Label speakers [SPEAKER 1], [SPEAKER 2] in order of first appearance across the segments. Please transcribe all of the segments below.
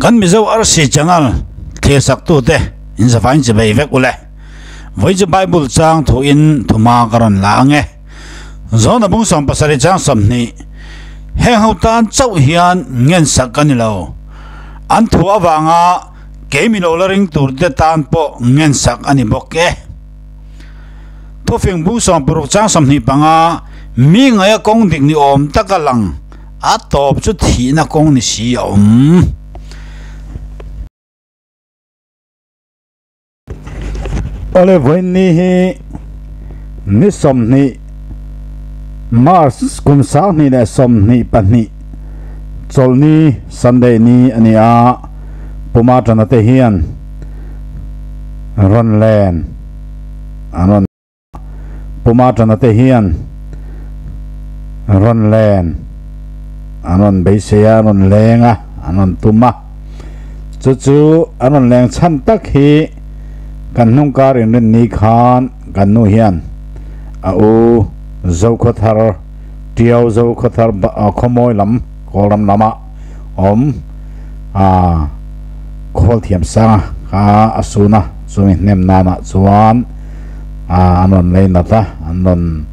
[SPEAKER 1] Kan Mizo Arsi Channel thlir tute in zavain chi bei vek ule. Vawi chu Bible chang thu in thuma ka rawn la ang e. Zawna bung 70 chang 20 heng ho tan chauh hian ngen sak ka ni lo. An thu avanga kei mi lo la ring tur te tan pawh ngen sak a ni bawk e. Thufing bung 60 chang 25 mi ngaia kawng dik ni awm taka lang a tawp chu thihna kawng ni si a awm. Awle vawiin ni hi ni 20 March kum 2022 chawlhni Sunday ni a ni a, Puma tana te hian rawn len an rawn Puma tana te hian rawn len an rawn beisei a, an rawn leng a, an rawn tum a. Chu chu an rawn leng chhan tak hi kan hnung kar inrin ni khan kan nu hian a u Zokhawthar Tiau Zokhawthar khawmawi lam Kawlram lama awm a khawl thiam sanga kha a sun a, chumi hnem nanah chuan an rawn lei nat a, an rawn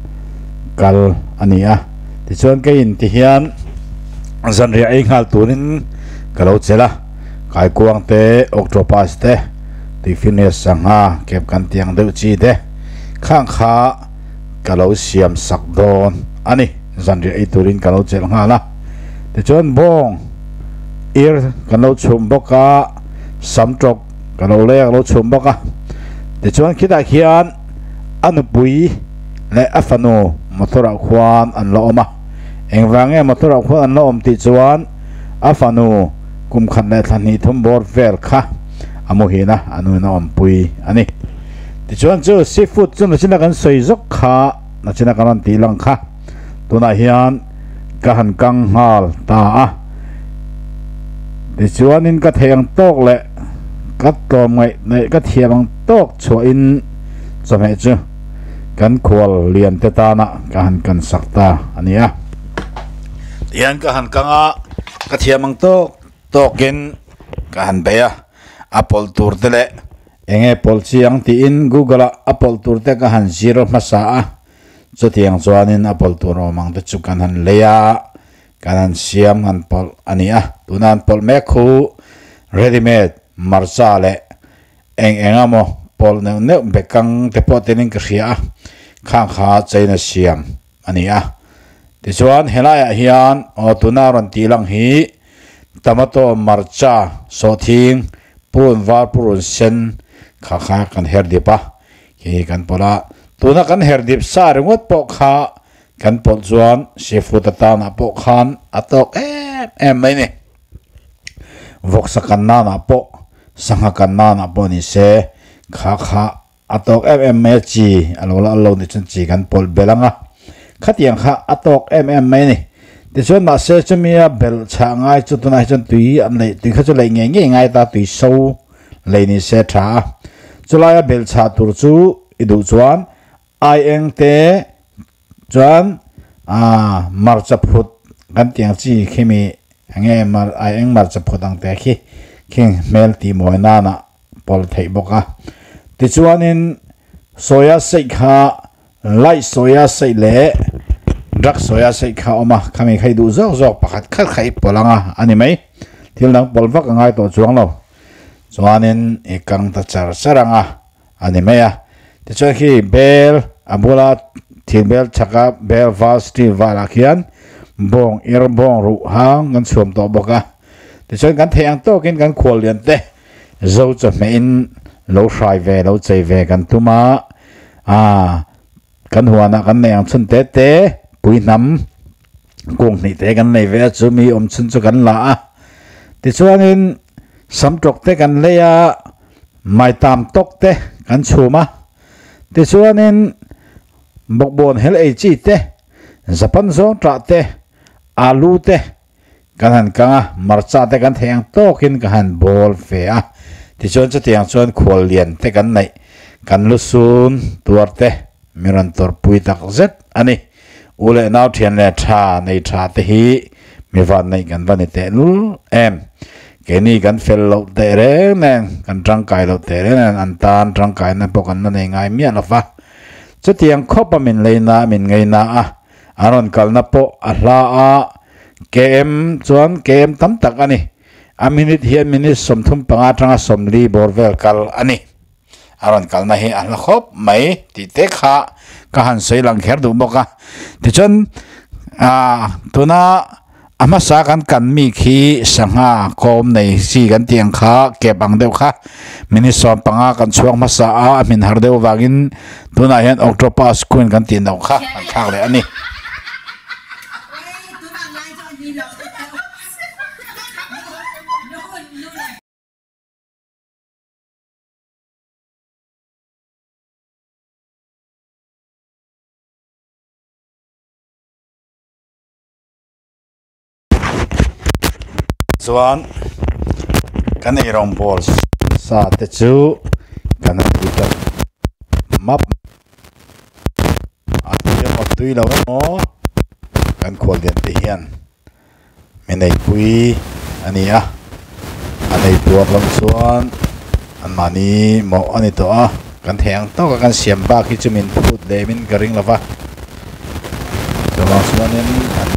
[SPEAKER 1] kal a ni a. Tichuan keiin tihian zanriah ei nghal turin ka lo chelh a, kaikuang te, octopus te, tuifinriat sangha kep kan tih ang deuh chi te khang kha ka lo siam sak dawn a ni. Zanriah ei turin ka lo chelh nghal a, tichuan bawng ir kan lo chhum bawk a, sam tawk ka lo lei a ka lo chhum bawk a, tichuan khitah khian a nupui leh a fanu motor ah khuan an la awm a, engvang nge motor ah khuan an la awm tih chuan a fanu kum khat leh thla hnih thum bawr vel kha a muhin a, a nuin a awmpui a ni. Tichuan chu seafood chu nachina kan sawi zawk kha nachina kan rawn tih lang kha tunah hian ka han kang nghal ta a, tichuanin ka thei ang tawk leh ka tlawm ngaih leh ka thiam ang tawk chhuahin chawhmeh chu kan khual lian te tana ka han kan sak ta a ni a. Tihian ka han kang a, ka thiam ang tawk tawkin ka han bei a, a pawlh tur te leh eng nge pawlh chi ang tiin Google ah a pawlh tur te ka han zir hmasa a, chutiang chuanin a pawlh tur awm ang te chu kan han lei a, kan han siam han pawlh a ni a. Tuna han pawlh mek khu ready made hmarcha leh eng eng emaw pawlh neuh neuh bekang te pawh telin ka hria a, khang kha chain a siam a ni a. Tichuan helaiah hian aw tuna rawn tih lang hi tomato hmarcha sawhthing purun var purun sen kha kha kan her dip a, khi kan pawlh a. Tuna kan her dip sa ringawt pawh kha kan pawlh chuan seafood atanah pawh khan a tawk em em mai ni. Vawksa kan nanah pawh sangha kan nanah pawh ni se kha kha a tawk em em mai a chi a lo la lo ni chuan chi kan pawlh belh ang a khatiang kha a tawk em em mai a ni. Tichuan mahse chumia belh chhah ngai chu tunah hi chuan tui an lei tui kha chu lei ngei ngei ngai ta tui so lei ni se tha a chulaia belh chhah tur chu i duh chuan ai eng te chuan ah hmarcha phut kan tih ang chi khi mi enge mar ai eng hmarcha phut ang te khi khing hmel tih mawi nana pawlh theih bawk a tichuanin soya seih kha light soya seih leh dark soya seih kha a awm a khami kha i duh zawk zawk pakhat khat kha i pawlh ang a a ni mai thil dang pawlh vak a ngai tawh chuang lo chuanin i kang ta char char ang a. A ni mai a. Tichuan khi bel a bula thil bel chhaka bel val steel valah khian bawng ir bawng ruh hang kan chhuam tawh bawk a. Tichuan kan theih ang tawkin kan khual lian te zo chawhmeh in lo hrai ve lo chei ve kan tum a. Aa kan huanah kan nei ang chhun te te pui hnam kung hnih te kan nei ve a chu mi awm chhun chu kan la a. Tichuanin samtawk te kan lei a. Maitam tawk te kan chhum a, tichuanin bawkbawn hel ei chi te, Japan zawng ṭah te, alu te kan han kang a, hmarcha te kan theih ang tawkin ka han bawl ve a, tichuan chutiang chuan khual lian te kan neih, kan lusun tuar te mi rawn tawrhpui tak zet a ni. U leh nau thian leh tha nei tha te hi mi van neih kan va ni teh lul em. Keini kan fel loh teh reng nen, kan tangkai loh teh reng nen an tan tangkaina pawh kan la nei ngai miah lo va. Chutiang khawpa min leina min ngeina a, an rawn kalna pawh a hla a, KM chuan KM tam tak a ni. A minute hian minute 35 atanga 40 bawr vel kal a ni. A rawn kalna hi a hla khawp mai tih te kha ka han sawi lang kher duh bawk a. Tichuan tuna a hmasa kan kan mi khi sangha kawm nei chi kan tih ang kha kep ang deuh kha minute 15 kan chhuak hmasa a, a hmin har deuh vangin tunah hian octopus queen kan tih loh kha kan thlak leh a ni. Chuan kan eirawng bawl sa te chu kan han ti ta map a tui emaw tui lo emaw kan khuallian te hian mi neipui a ni a a nei puar loh chuan anmahni mawh a ni tawh a kan thei ang tawk a kan siam bak hi chu min phut lem in ka ring lo va chuvang chuanin an.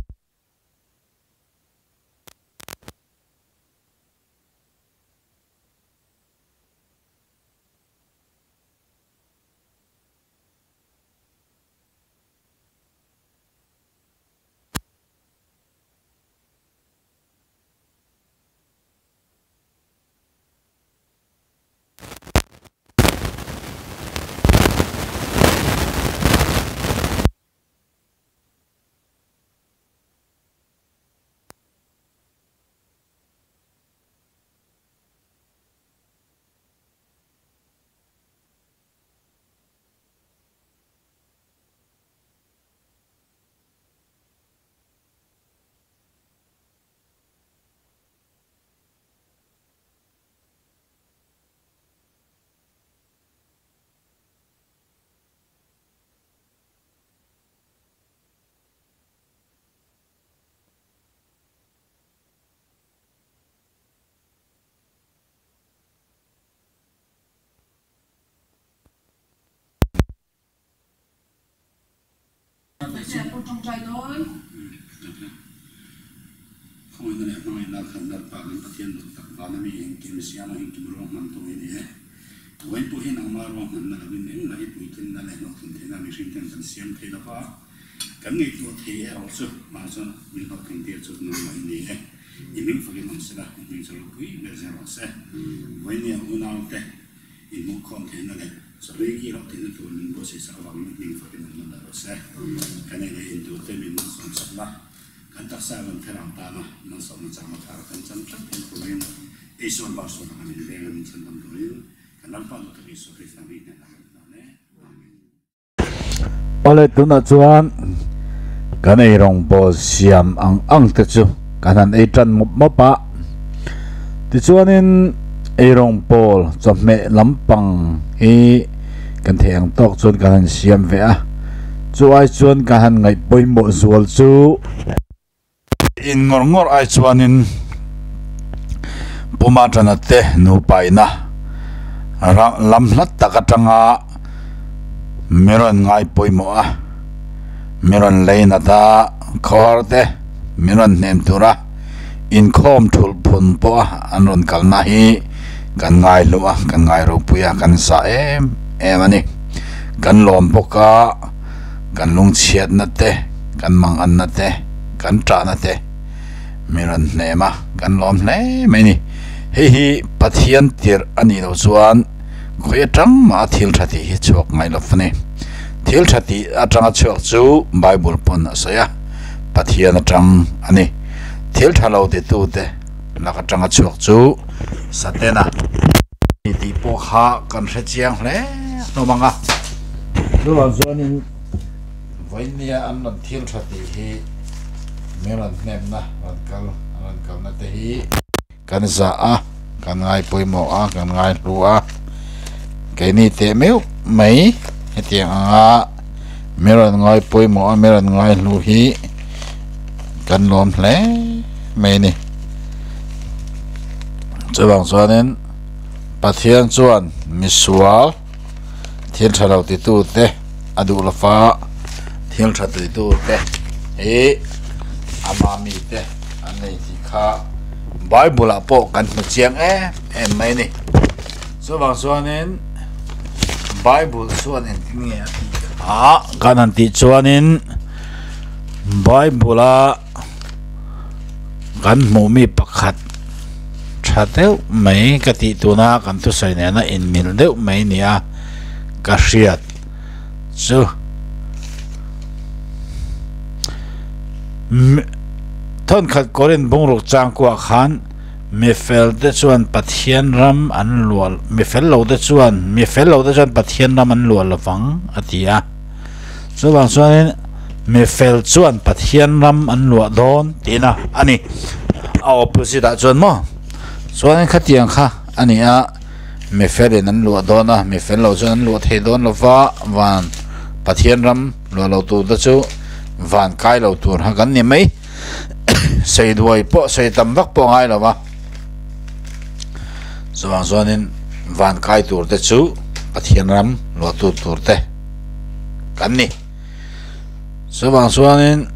[SPEAKER 2] Khawngaihna leh hmangaihna khan Lalpa kan Pathian duh tak vana mi engkim siama engkim ruahman tu i ni e. Vawiin pawh hi nangmah ruahmanna lovin engmah i puitlinna leh hlawhtlin theihna mihring ten kan siam thei lova, kan ngaihtuah thei erawh chu mah chuan min hlawhtlin tir chu nangmah i ni e. I hming fakin awm sela, i hming chu ropui ber zel rawh se. Vawiinia unaute inhmuhkhawm theihna leh Chaw ki loh theihna tur min buatsaih sak avangin hming fakin an man rawh se. Kan ei leh in turte min malsawm sak la, kan taksa kan thlarau tana malsawmna changna thar kan chan tlat theih turin Isua bak sual anga min veng a min chhandam turin kan Lalpa duhtak Isua Krista hming hnenah kan hlan e. Amen.
[SPEAKER 1] Awle tunah chuan kan ei rawngbawl siam ang ang te chu kan han ei tan mawp mawp a tichuanin ei rawngbawl chawhmeh lampang hi kan theih ang tawk chuan kan han siam ve a chu ai chuan kan han ngaih pawimawh zual chu in ngawr ngawr ai chuanin Puma tana te nupa ina lam hlat tak atanga mi rawn ngai pawimawh a mi rawn lei nat a khawhar te mi rawn hnem tur a inkhawm thulh phun pawh a an rawn kalna hi kan ngai hluh a kan ngai ropui a kan zah em em a ni kan lawm bawk a kan lungchhiatna te kan manganna te kan tahna te mi rawn hnem a kan lawm hle mai a ni hei hi Pathian tirh a nih loh chuan khawi atang mah a thil tha tih hi chhuak ngai lo a ni thil tha tih atanga chhuak chu bible pawn a sawi a Pathian atang a ni thil tha lo ti tu te lak atanga chhuak chu Satena tih pawh kha kan hre chiang hle hlawm ang a chuvang chuanin vawinia an rawn thil tha tih hi mi rawn hnemna rawn kal an rawn kalna te hi kan zah a kan ngai pawimawh a kan ngai hlu a keini teh meuh mai hetiang anga mi rawn ngai pawimawh a mi rawn ngai hlu hi kan lawm hle mai a ni. Chuvang chuanin Pathian chuan misual thil tha lo titute a duh lo va, thil tha titute hi ama mite an nei tih kha Bible ah pawh kan hmu chiang em em mai a ni. Chuvang chuanin Bible chuan engtin nge a tih kha kan han tih chuanin Bible a. Kan hmuh mi pakhat tha deuh mai ka tih tuna kan thusawi nena inmil deuh mai nia ka hriat chu thawnkhat kawrin bungruk changkuah khan mi fel te chuan Pathian ram an luah mi fel lo te chuan mi fel lo te chuan Pathian ram an luah lovang a ti a. Chuvang chuanin mi fel chuan Pathian ram an luah dawn tihna a ni. A opposite ah chuan maw chuanin khatiang kha a ni a, mi felin an luah dawn a, mi fel lo chuan an luah thei dawn lo va, van Pathian ram luah lo tur te chu van kai lo tur kha kan ni mai. Sei duai pawh sei tam vak pawh a ngai lo va. Chuvang chuanin van kai tur te chu Pathian ram luah tu tur te. Kan ni. Chuvang chuanin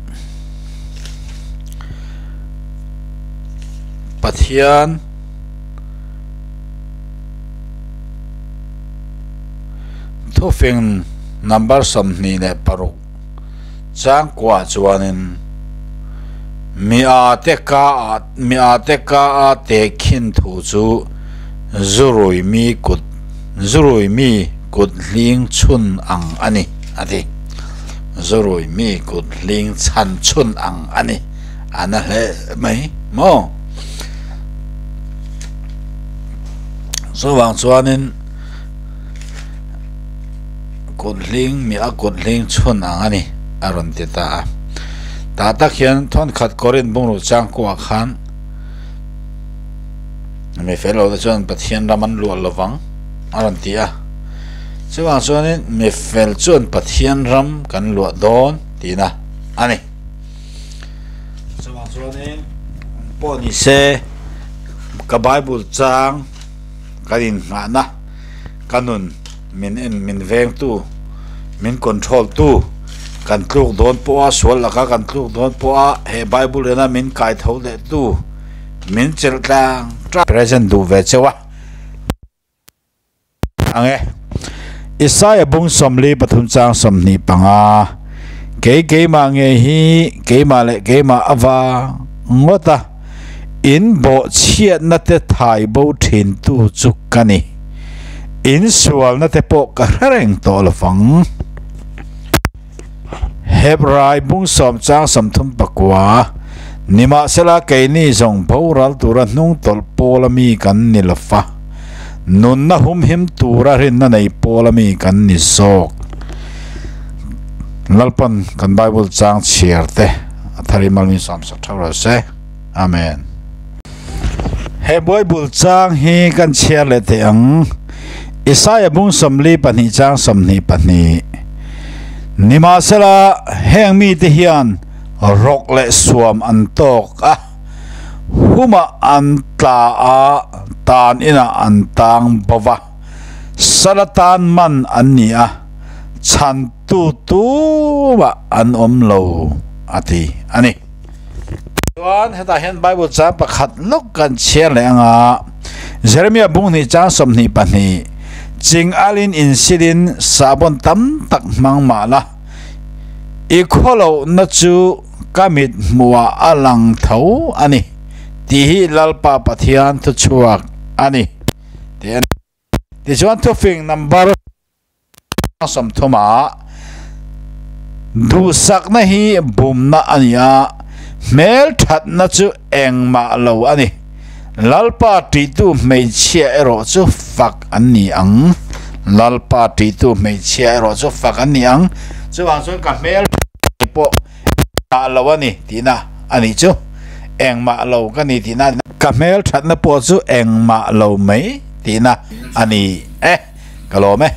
[SPEAKER 1] Pathian thufing number 26 changkuah chuanin mi a te ka a mi a te ka a tehkhin thu chu zurui mi kut zurui mi kut hling chhun ang a ni a ti. Zurui mi kut hling chhan chhun ang a ni a na hle mai maw? Chuvang chuanin kut hling mi a kut hling chhun ang a ni a rawn ti ta a. Tah tak hian thawnkhat Korin bungraw changkuah khan mi fel lo te chuan Pathian ram an luah lovang a rawn ti a. Chuvang chuanin mi fel chuan Pathian ram kan luah dawn tihna a ni. Chuvang chuanin pawh ni se ka Bible chang kan inngahna ka nun min en min vengtu min control tu kan tluk dawn pawha sual laka kan tluk dawn pawha he Bible rena min kai tho leh tu min chelh tlang present duh ve cheu a ang e. Isaiah bung 43 chang 25 Kei keimah nge hi keimah leh keimah avang ngawt a in bawhchhiatna te thai bo thin tu chu ka ni. In sualna te pawh ka hre reng tawh lo vang. Hebrai bung sawm chang 39 Nimahsela keini zawng boral tura hnung tawlh pawl a mi kan ni lo va, nunna humhim tura rinna nei pawl a mi kan ni zawk. Lalpan kan Bible chang chhiar te a thar i malmin sawmsak theuh rawh se. Amen. He Bible chang hi kan chhiar leh teh ang. Isaiah bung 42 chang 22. Nimahsela heng mite hian rawk leh suam an tawk a, humah an tla a, tan inah an tang bo va, sal atan man an ni a, chhantu tumah an awm lo a ti a ni. Chuan hetah hian Bible chang pakhat lawk kan chhiar leh ang a, Jeremiah bung hnih chang 22, Ching alin insilin sahbawn tam tak hmang mah la, I khawlohna chu ka mit hmuhah a lang tho a ni, tih hi Lalpa Pathian thuchhuak a ni, tih a ni. Tichuan thufing number 30 ah duhsakna hi bumna a ni a, hmelthatna chu engmah lo a ni. Lalpa ṭihtu hmeichhia erawh chu fak an ni ang. Lalpa ṭihtu hmeichhia erawh chu fak an ni ang. Chuvang chuan ka hmel pawh engmah lo a ni tihna a nih chu. Engmah lo ka ni tihna a ni. Ka hmel ṭhatna pawh chu engmah lo mai tihna a ni e. Ka lawm e.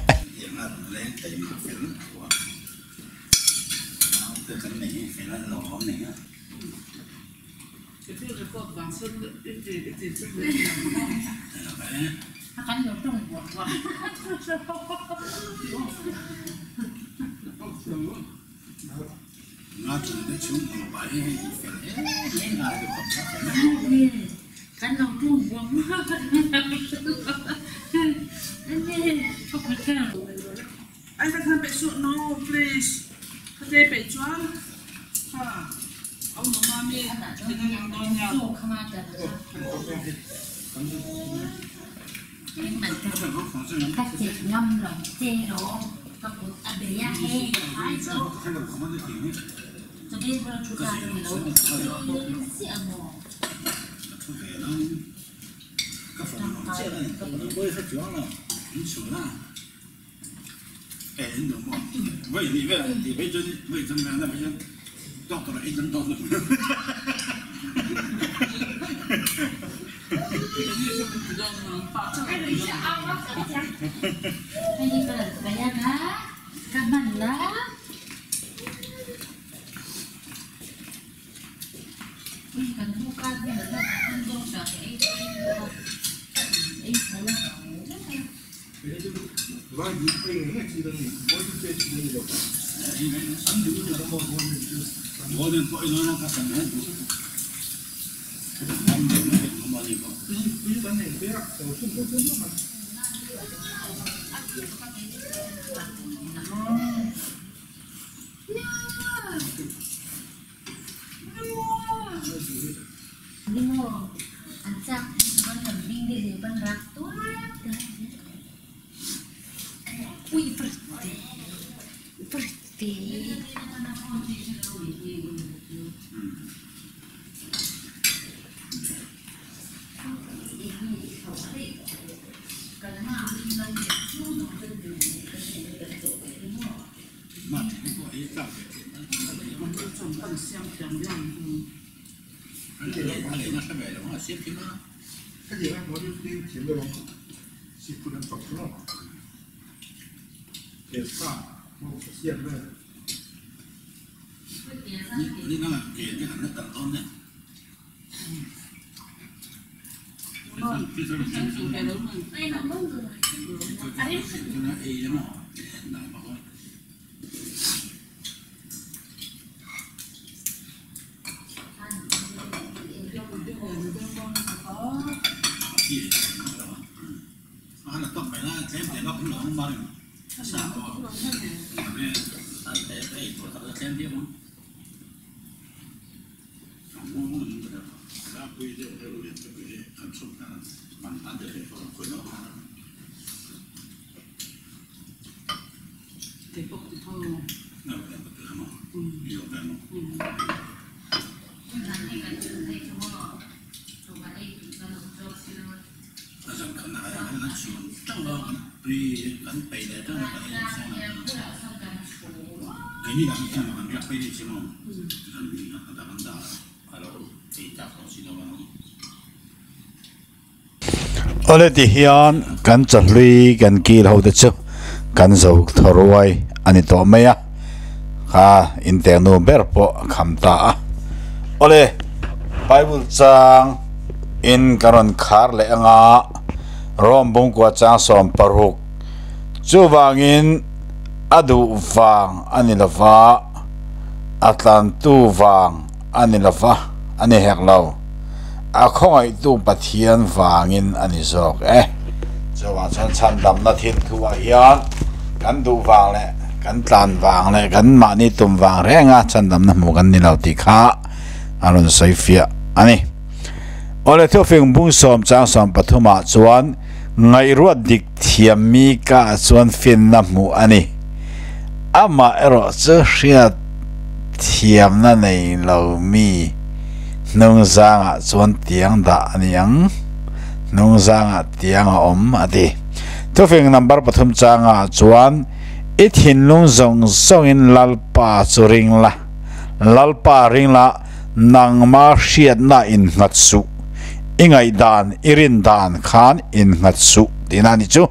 [SPEAKER 1] Awle ti hian kan chahlui kan kil ho te chu kan zo tharuai a ni tawh mai a kha intehnu ber pawh a kham ta a awle bible chang in ka rawn khar leh anga Rome bungkua chang 16 chuvangin a duh vang a ni lova a tlantu vang a ni lova a ni hek lo. A khawngaihtu Pathian vangin a ni zawk e. Chuvang chuan chhandamna thil thuah hian kan duh vang leh kan tlan vang leh kan mahni tum vang renga chhandamna hmuh kan ni lo tih kha a rawn sawi fiah a ni. Awle thufing bung sawm chang sawm pathumah chuan ngaihruat dik thiam mi ka chuan finna hmuh a ni. Amah erawh chu hriat thiamna nei lo mi hnungzangah chuan tiang dah a ni ang, hnungzangah tiang a awm a ti. Thufing number pathum changah chuan i thinlung zawng zawngin Lalpa chu ring la, Lalpa ring la nangma hriatna innghat suh, i ngaihdan i rin dan khan innghat suh tihna a ni chu.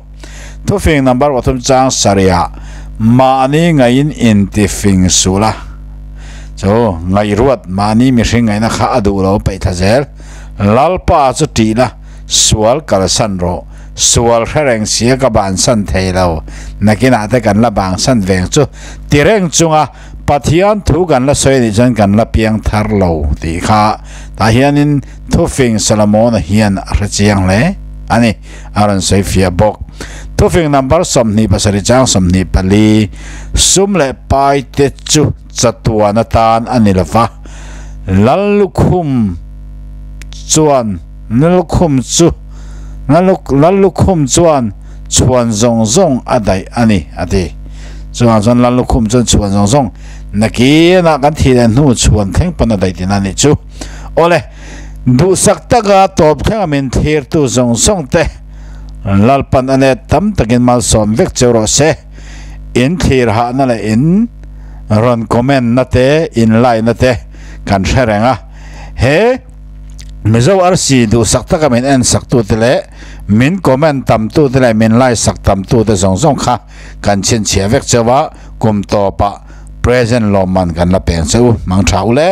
[SPEAKER 1] Thufing number pathum chang sarihah mahni ngaiin intifing suh la. Chu ngaihruat mahni mihring ngaihna kha a duh lo peih thla zel. Lalpa chu tih la, Sual kalsan rawh. Sual hre reng sia ka bansan thei lo. Nakinah te kan la bangsan veng chu ti reng chunga Pathian thu kan la sawi anih chuan kan la piang thar lo tih kha tah hianin thufing Solomona hian a hre chiang hle a ni, a rawn sawi fiah bawk. Thufing number 27 chang 24, Sum leh pai te chu chatuan atan a ni lova, Lallukhum chuan Lallukhum chu Lallukhum chuan chhuan zawng zawng a daih a ni, a ti. Chuvang chuan Lallukhum chuan chhuan zawng zawng nakinah kan thih leh hnu chhuan thleng pawn a daih tihna a nih chu. Awle, duhsak taka tawp thlenga min thirtu zawng zawng te Lalpan a net tam takin malsawm vek cheu rawh se. In thlir hahna leh in rawn comment na te, in like na te kan hre reng a. He Mizo arsi duhsak taka min en sak tute leh min comment tam tute leh min like sak tam tute zawng zawng kha kan chhinchhiah vek cheu a, kum tawpah present lawmman kan la peng che u, mang tha u le.